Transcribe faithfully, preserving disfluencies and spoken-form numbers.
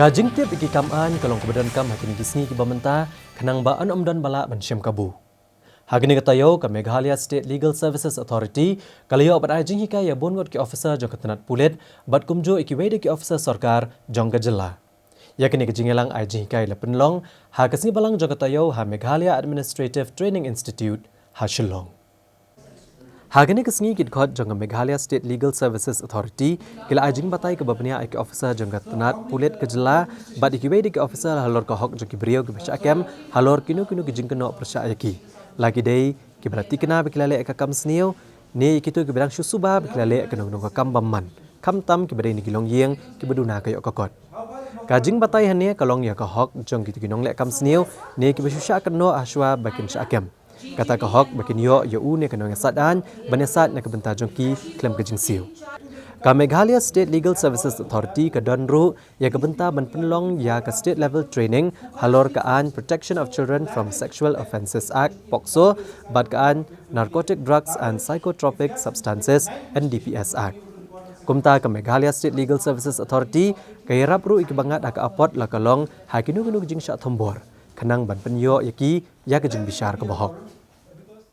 Ka jingtip ïa ki kam aiñ ka long kaba donkam ha kine ki sngi kiba mynta, khnang ba yn ym don ba lah ban shem kabu. Ha kane ka taïew, ka Meghalaya State Legal Services Authority ka la ïoh ban ai jinghikai ïa bun ngut ki officer jong ka tnat pulit bad kumjuh ïa kiwei de ki officer sorkar jong ka jylla. Ïa kane ka jingïalang ai jinghikai la pynlong ha ka sngi Balang jong ka taïew ha Meghalaya Administrative Training Institute ha Shillong. Ha kane ka sngi, ki dkhot jong ka Meghalaya State Legal Services Authority ki la ai jingbatai kaba bniah ïa ki officer jong ka tnat pulit ka jylla bad ïa kiwei de ki officer halor ka hok jong ki briew kiba shah kem halor kino kino ki jingkynnoh pyrshah ïa ki, la ki dei kiba la tikna ba ki la leh ïa ka kam sniew ne ïa kito kiba dang shu suba ba ki la leh ïa kano kano ka kam bymman, khamtam kiba dei na ki longïing kiba duna ka ïoh ka kot. Ka jingbatai hangne ka long ïa ka hok jong kito ki nongleh kam sniew ne kiba shu shah kynnoh hashwa ba kin shah kem. Kata ka hok ba kin ïoh ïa u ne ka nongïasaid aiñ ban ïasaid na ka bynta jong ki khlem ka jingsiew. Ka Meghalaya State Legal Services Authority ka don ruh ïa ka bynta ban pynlong ïa ka state level training halor ka aiñ Protection of Children from Sexual Offences Act, POCSO, bad ka aiñ Narcotic Drugs and Psychotropic Substances, NDPS Act. Kumta, ka Meghalaya State Legal Services Authority ka ïarap ruh ïa kiba ngat ha ka apot la ka long ha kino kino ki jingshah thombor, khnang ban pynïoh ïa ki ïa ka jingbishar kaba hok.